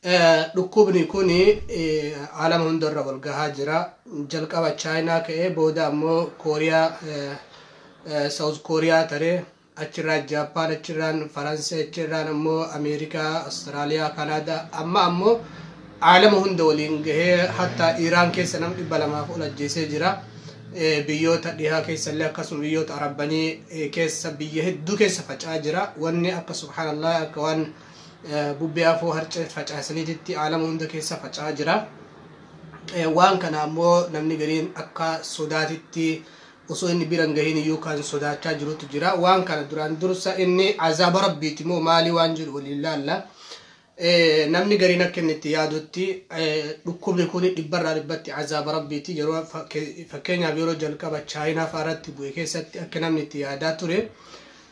Dhukkubni kun aalama hundarra wal gahaa jira. Jalqaba Chaayinaa ka'ee, booda ammoo Kooriyaa, South Kooriyaa taree, achirraa Jaappaan, achirraan Faransii, achirraan ammoo Ameerikaa, Awustiraaliyaa, Kanaadaa, amma ammoo aalama hunda waliin gahee hatta Iraan keessa nama 200 ol ajjeesee jira. Biyyoota dhihaa keessallee akkasuma, biyyoota Arabbanii keessa, biyya hedduu keessa faca'aa jira. Wanni akka subhaanallah akka waan bubbee afoo harcee facaasaniititti aalama hunda keessa faca'aa jira. Waan kana ammoo namni gariin akka sodaatitti osoo inni bira hin gahin iyyuu kan sodaachaa jirutu jira. Waan kana duraan dursa inni azaaba Rabbiiti moo maalii waan jedhu waliin laalla. Namni gariin akka inni itti yaadutti dhukkubni kun dhibbarraa dhibbatti azaaba Rabbiiti. Yeroo fakkeenyaaf yeroo jalqaba Chaayinaa fa'aarratti bu'e keessatti akka namni itti yaadaa ture,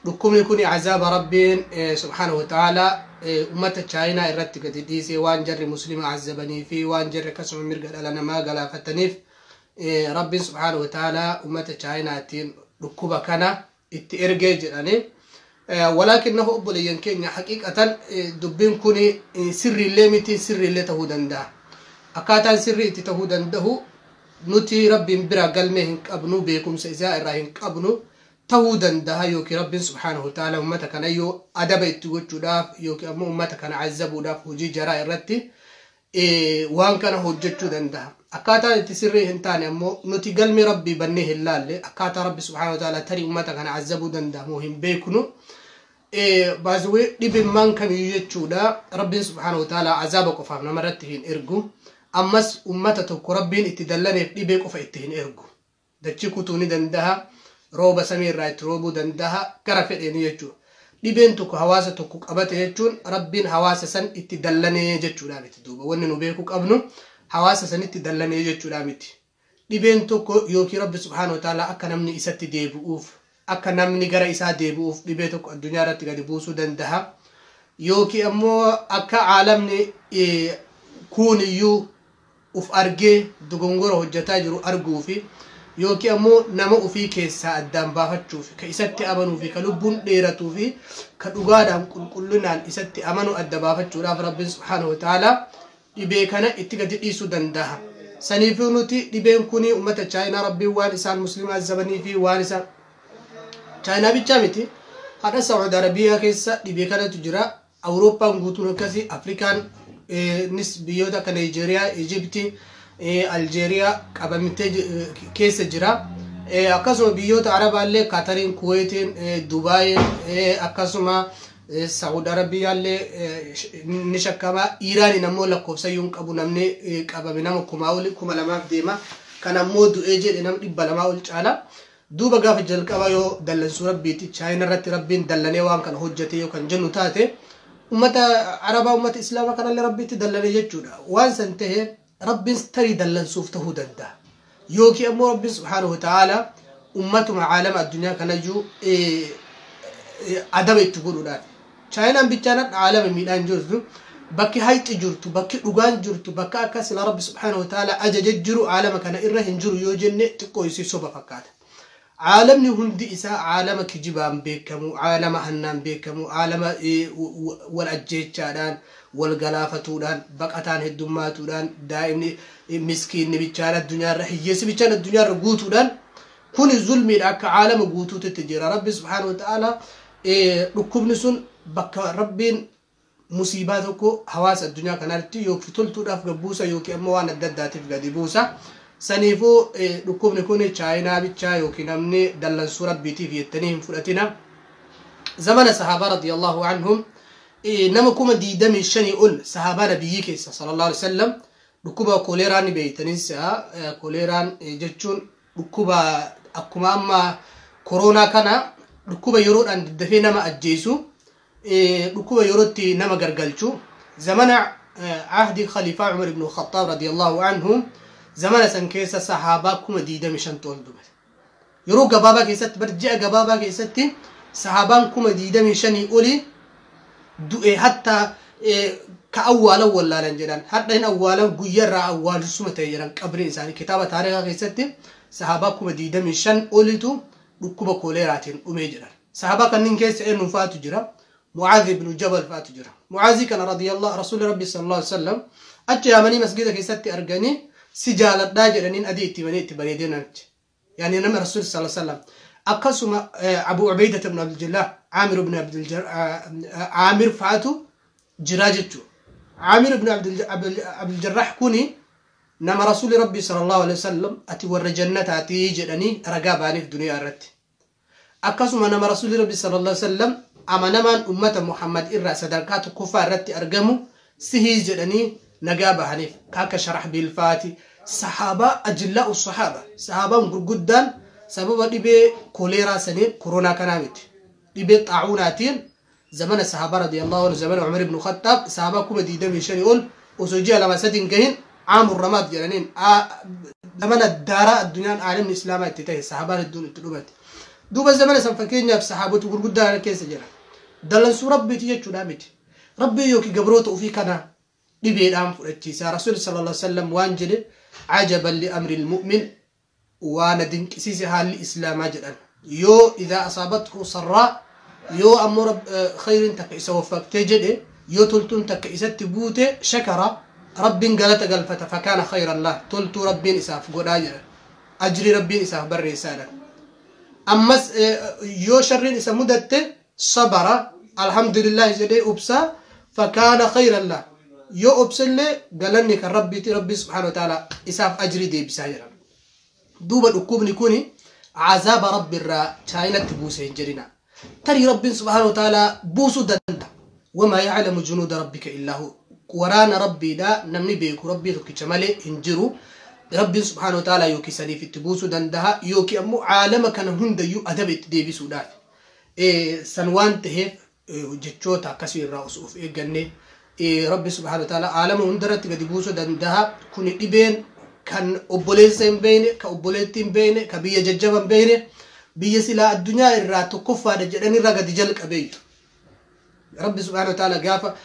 dhukkubni kun azaaba Rabbiin subhaanahu wa ta'aalaa ummata Chaayinaa irratti gadi dhiisee, waan jarri Muslima azabanii fi waan jarri akkasuma mirga dhala namaa galaafataniif Rabbiin subhaanahu wa ta'aalaa ummata Chaayinaatiin dhukkuba kana itti ergee jedhanii. Walaakinnahu obboleeyyan keenya, haqiiqatan dubbiin kun sirriillee miti, sirriillee ta'uu danda'a. Akkaataan sirrii itti ta'uu danda'u nuti Rabbiin bira galmee hin qabnu, beekumsa isaa irraa hin qabnu. Ta'uu danda'a yookiin Rabbiin subhaanahu wa ta'ala ummata kanayyuu adaba itti gochuudhaaf yookiin ammoo ummata kana azabuudhaaf hojii jaraa irratti waan kana hojjechuu danda'a. Akkaataan itti sirrii hin taane ammoo nuti galmi Rabbii bannee hin laalle, akkaataa Rabbi subhaanahu wa ta'ala tarii ummata kana azabuu danda'amu hin beeknu. Baasuwee dhibimmaan kamiyyuu jechuudha, Rabbiin subhaanahu wa ta'ala azaaba qofaaf namarratti hin ergu. Ammas ummata tokko Rabbiin itti dallaneef dhibee qofa itti hin ergu. Dachii kutuu ni danda'a. Rooba samii irraa itti roobuu danda'a. Gara fedheeni jechuudha. Dhibeen tokko hawaasa tokko qabate jechuun Rabbiin hawaasa san itti dallanee jechuudha miti duuba. Wanni nu beekuu qabnu hawaasa sanitti dallanee jechuudha miti. Dhibeen tokko yookiin Rabbi subhaanahu wa ta'ala akka namni isatti deebi'uuf, akka namni gara isaa deebi'uuf dhibee tokko addunyaa irratti gadi buusuu danda'a. Yookiin ammoo akka caalamni kuun iyyuu uf argee dogongora hojjetaa jiru arguu fi yookiin ammoo nama ofii keessaa addaan baafachuuf, ka isatti amanuu fi ka lubbuun dheeratuu fi ka dhugaadhaan qulqullinaan isatti amanu adda baafachuudhaaf Rabbiin subhaanahu wa ta'ala dhibee kana itti gadi dhiisuu danda'a. Saniifuu nuti dhibeen kun uummata Chaayinaa Rabbiin waan isaan Musliima azabanii fi waan isaan Chaayinaa bichaa miti. Hadha Saawud Arabiyaa keessa dhibee kanatu jira. Awurooppaan guutuun akkasii, Afrikaan nis biyyoota akka Nigeeriyaa, Ijiptii, Aljeeriyaa qabamtee keessa jira. Akkasuma biyyoota Arabaallee Katariin, Kuweetiin, Dubaayin, akkasuma Saawud Arabiyaallee ni shakkama. Iraaniin ammoo lakkoofsa iyyuu hin qabu, namni qabame nama 1000 oli, 2000f deema. Kan ammoo du'ee jedhe nama 200 ol caala. Duuba gaafa jalqaba yoo dallansuu Rabbiiti Chaayina irratti Rabbiin dallanee waan kana hojjete yoo kan jennu taate, ummata Arabaa, ummata Islaamaa kanallee Rabbiitti dallanee jechuudha. Waan san ta'e Rabbiin tarii dallansuuf ta'uu danda'a. Yookiin ammoo Rabbiin subhaanahu wa ta'ala ummatuma caalama addunyaa kanayyuu adaba itti godhuudhaaf. Chaayinaan bichaan hadha caalama miidhaan jirtu, bakki hayxi jirtu, bakki dhugaan jirtu, bakka akka sila Rabbi subhaanahu wa ta'ala ajaja jiru caalama kana irra hin jiru yoo jenne xiqqoo isii soba fakkaata. Caalamni hundi isaa caalama kijibaan beekamu, caalama hannaan beekamu, caalama wal ajjeechaadhaan, wal galaafatuudhaan, baqataan heddummaatuudhaan, daa'imni miskiinni bichaan addunyaarra, hiyyeessi bichaan addunyaarra guutuudhaan, kuni zulmiidha akka caalama guutuutitti jira. Rabbi subhaanahu wa ta'ala dhukkubni sun bakka Rabbiin musiibaa tokko hawaasa addunyaa kanatti yookiin toltuudhaaf gad buusa yookiin ammoo waan adda addaatiif gadi buusa. Saniifuu dhukkubni kun Chaayinaa bichaa yookiin namni dallansuu Rabbiitiif jettanii hin fudhatina. Zamana sahaabaa radiyallahu anhum nama 25,000 ol sahaabaa nabiyyii keessa sallallahu alaihi wasallam dhukkuba koleeraan ni beeytanis. Koleeraan jechuun dhukkuba akkuma amma koronaa kana dhukkuba yeroodhaan daddafee nama ajjeesu, dhukkuba yerootti nama gargalchu. Zamana ahdi khaliifaa Umar ibn Khattaab radiyallahu anhu, zamana san keessa sahaabaa 25,000 ol du'e. Yeroo gabaabaa keessatti, bar ji'a gabaabaa keessatti sahaabaan 25,000 oli du'e. Hatta ka awwaalan wallaalan jedhan, hadha hin awwaalan, guyyarraa awwaalsuma ta'e jedhan qabriin isaanii. Kitaaba taarikaa keessatti sahaabaa 25,000 olitu dhukkuba koleeraatiin dhumee jedhan. Sahaabaa kanneen keessa eenyu faatu jira? Mucaaz ibnu Jabal fa'atu jira. Mucaazii kana radiyallahu rasuulli rabbi sallallahu alaihi wasallam achi yaamanii masgida keessatti arganii si jaaladhaa jedhaniin, adii itti himanii itti bareedee namichi. Yani nama rasuulli sallallahu alaihi wasallam akkasuma Abu Ubaydah ibn Abdullah, Aamir ibn Aamir fa'atu jira jechuudha. Aamir ibn Abduljarrah kuni nama rasuulli rabbi sallallahu alaihi wasallam ati warra jannataatii jedhanii ragaa baaniif duniyaa irratti. Akkasuma nama rasuulli rabbi sallallahu alaihi wasallam amanamaan ummata Muhammad irraa sadarkaa tokkoffaa irratti argamu sihii jedhanii nagaa bahaniif, akka Sharaxbiil faati, sahaabaa ajillaa'u sahaaba, sahaabaan gurguddaan sababa dhibee koleeraa saniin, koronaa kanaa miti, dhibee xaacuunaatiin zamana sahaabaa radiyallahu anhu, zamana Umar ibn Khattaab, sahaabaa 25,000 ol osoo ji'a lama sadi hin gahin, caamur ramaad jedhaniin, zamana daaraa addunyaan aalamni islaamaa itti ta'e, sahaabaan hedduun itti dhumate. Duuba zamana san fakkeenyaaf sahaabota gurguddaa keessa jira. Dallansuu rabbiiti jechuudha miti. Rabbii yookiin gabroota ofii kana dhibeedhaan fudhachiisa. Rasuulli sallallahu alaihi wasallam waan jedhe, ajaban li amri almu'min, waan dinqisiise haalli islaamaa jedhan. Yoo idaa asaabathu sarraa, yoo ammoo khayriin takka isa waffaqtee jedhe, yoo toltuun takka isatti buute, shakara, rabbiin galata galfata, fakaana khayran lah, toltuu rabbiin isaaf godhaa jedhan, ajrii rabbiin isaaf barreessaa. Ammas yoo sharriin isa mudatte, sabara, alhamdulillah jedhee ubsaa, fakaana khayran lah, yoo obsellee galanni kan rabbiiti, rabbi subhaanahu wa ta'ala isaaf ajrii deebisaa jedhan. Duuba dhukkubni kuni azaaba rabbi irraa Chaayinatti buuse hin jedhina. Tarii rabbiin subhaanahu wa ta'ala buusuu danda'a. Wamaa yaclamu junuuda rabbika illaa hu. Waraana rabbiidha namni beeku rabbii tokkicha malee hin jiru. Rabbiin subhaanahu wa ta'ala yookiin saniif itti buusuu danda'a, yookiin ammoo caalama kana hundayyuu adaba itti deebisuudhaaf. San waan ta'eef jechoota akkasii irraa osoo of eegganne, rabbi subhaanahu wa ta'ala caalama hundarratti gadi buusuu danda'a. Kuni dhibeen kan obboleessa hin beekne, kan obboleettii hin beekne, kan biyya jajjaba hin beekne, biyya silaa addunyaa irraa tokkoffaadha jedhanirraa gadi jalqabeeyyu. Rabbi subhaanahu wa ta'ala gaafa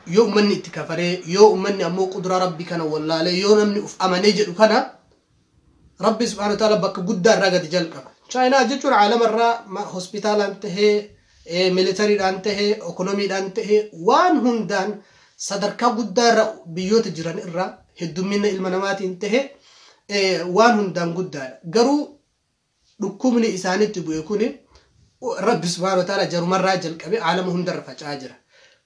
yoo ummanni itti kafaree, yoo ummanni ammoo quduraa rabbi kana wallaalee, yoo namni uf amanee jedhu kana, rabbi subhaanahu wa ta'ala bakka guddaa irraa gadi jalqaba. Chaayinaa jechuun caalamarraa hospitaalaan tahee, militariidhaan tahee, ekonomiidhaan tahee, waan hundaan sadarkaa guddaa irra biyyoota jiran irraa, heddummina ilma namaatiin tahee, waan hundaan guddaadha. Garuu dhukkubni isaanitti bu'e kuni rabbi subhaanahu wa ta'ala jarumarraa jalqabe caalama hundarra faca'aa jira.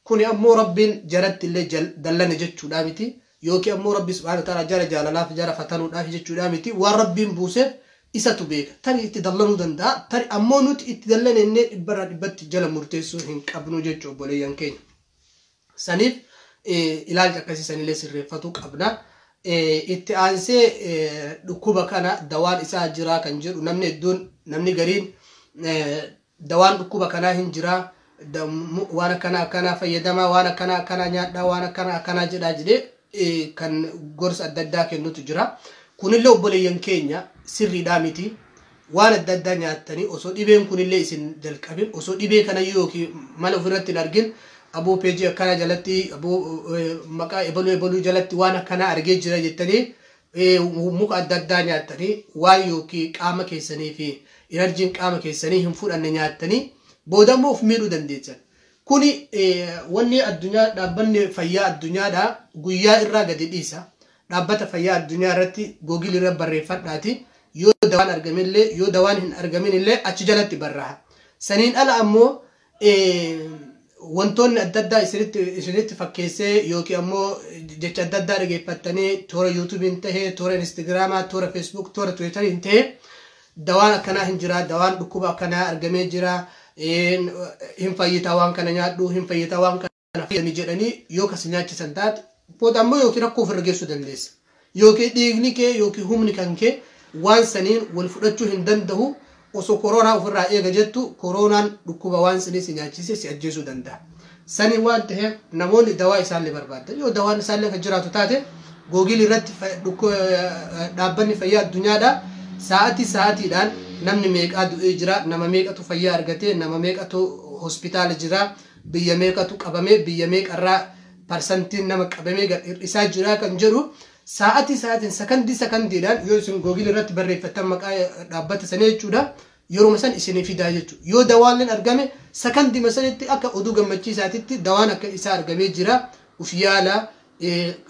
Kuni ammoo rabbiin jaratti illee dallane jechuudha miti. Yookiin ammoo rabbi subhaanahu wa ta'ala jara jaalalaaf jara fatanuudhaaf jechuudha miti. Waan rabbiin buuseef isatu beeka. Tari itti dallanuu danda'a. Tari ammoo nuti itti dallane innee dhibbarraa dhibbatti jala murteessuu hin qabnu jechuu obboleeyyan keenya. Saniif ilaalcha akkasii sanillee sirreeffatuu qabna. Itti aansee dhukkuba kana dawaan isaa jira kan jedhu namni hedduun, namni gariin dawaan dhukkuba kanaa hin jira, waan akkana akkanaa fayyadamaa, waan akkana akkanaa nyaadhaa, waan akkana akkanaa jedhaa jedhee kan gorsa adda addaa kennutu jira. Kunillee obboleeyyan keenya sirriidhaa miti. Waan adda addaa nyaattanii osoo dhibeen kunillee isin jalqabin, osoo dhibee kanayyuu yookiin mala ofirratti hin argin, aboo peejii akkanaa jalatti, aboo maqaa ebaluu ebaluu jalatti waan akkanaa argee jira jettanii muka adda addaa nyaattanii, waan yookiin qaama keessanii fi enerjiin qaama keessanii hin fudhanne nyaattanii booda immoo of miidhuu dandeessan. Kuni wanni addunyaa, dhaabbanni fayyaa addunyaadhaa guyyaa irraa gadi dhiisa. Dhaabbata fayyaa addunyaa irratti Google irra barreeffadhaati. Yoo dawaan argamillee, yoo dawaan hin argamin illee achi jalatti barraa'a. Saniin ala ammoo wantoonni adda addaa isinitti fakkeessee yookiin ammoo jecha adda addaa dhageeffattanii toora YouTubeiin tahee, toora Instagramaa, toora Facebook, toora Twitteriin tahee, dawaan akkanaa hin jira, dawaan dhukkuba akkanaa argamee jira, hin fayyitaa, waan kana nyaadhu, hin fayyitaa, waan kana fayyadami jedhanii yoo kasi nyaachisan taate, booda ammoo yookiin rakkoo ofirra geessuu dandeessa. Yookiin dhiigni kee yookiin humni kan kee waan saniin wal fudhachuu hin danda'u. Osoo koronaa ofirraa eega jettu, koronaan dhukkuba waan sanii si nyaachise si ajjeesuu danda'a. Sanii waan ta'eef namoonni dawaa isaallee barbaadan, yoo dawaan isaallee kan jiraatu taate, Google irratti dhaabbanni fayyaa addunyaadhaa sa'aatii sa'aatiidhaan namni meeqaa du'ee jira, nama meeqatu fayyaa argate, nama meeqatu hospitaala jira, biyya meeqatu qabame, biyya meeqarraa parsantiin nama qabamee gad hir'isaa jira kan jedhu sa'aatii sa'aatiin, sakandii sakandiidhaan yoo isin Google irratti barreeffattan maqaa dhaabbata sanii jechuudha. Yeroo san isinii fidaa jechuudha. Yoo dawaan argame sakandima sanitti akka oduu gammachiisaatitti dawaan akka isaa argamee jira, uf yaala,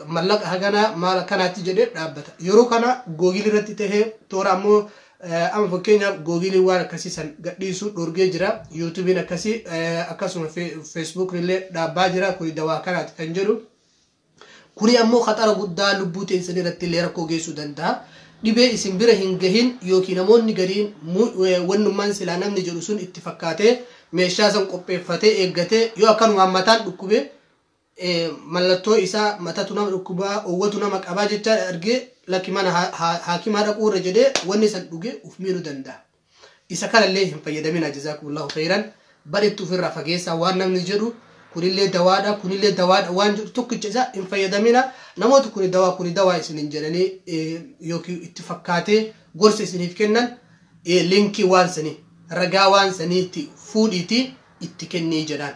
mallaqa haganaa maal akkanaatti jedhee dhaabbata. Yeroo kana Google irratti tahee toora ammoo amma fakkeenyaaf Googiliin waan akkasii san gadhiisuu dhorgee jira. YouTubeiin akkasii akkasuma Facebook illee dhaabbaa jira, kuni dawaa kanaati kan jedhu. Kuni ammoo khaxara guddaa lubbuu teessan irratti illee rakkoo geessuu danda'a. Dhibee isin bira hin gahin yookiin namoonni gariin wannummaan silaa namni jedhu sun itti fakkaatee meeshaa san qopheeffatee eeggatee, yoo akkanumaan mataan dhukkube, mallattoo isaa matatu nama dhukkubaa, owwatu nama qabaa jecha argee, lakki mana haakimaa dhaquu irra jedhee wanni san dhugee uf miidhuu danda'a. Isa kanallee hin fayyadamina. Jazaakumullahu khayran. Bareetti ofirraa fageessaa. Waan namni jedhu kunillee dawaadha, kunillee dawaadha waan jedhu tokkicha isaa hin fayyadamina. Namoota kuni dawaa, kuni dawaa isiniin jedhanii yookiin itti fakkaatee gorsa isiniif kennan, linkii waan sanii, ragaa waan saniitti fuudhiitii itti kennii jedhaan.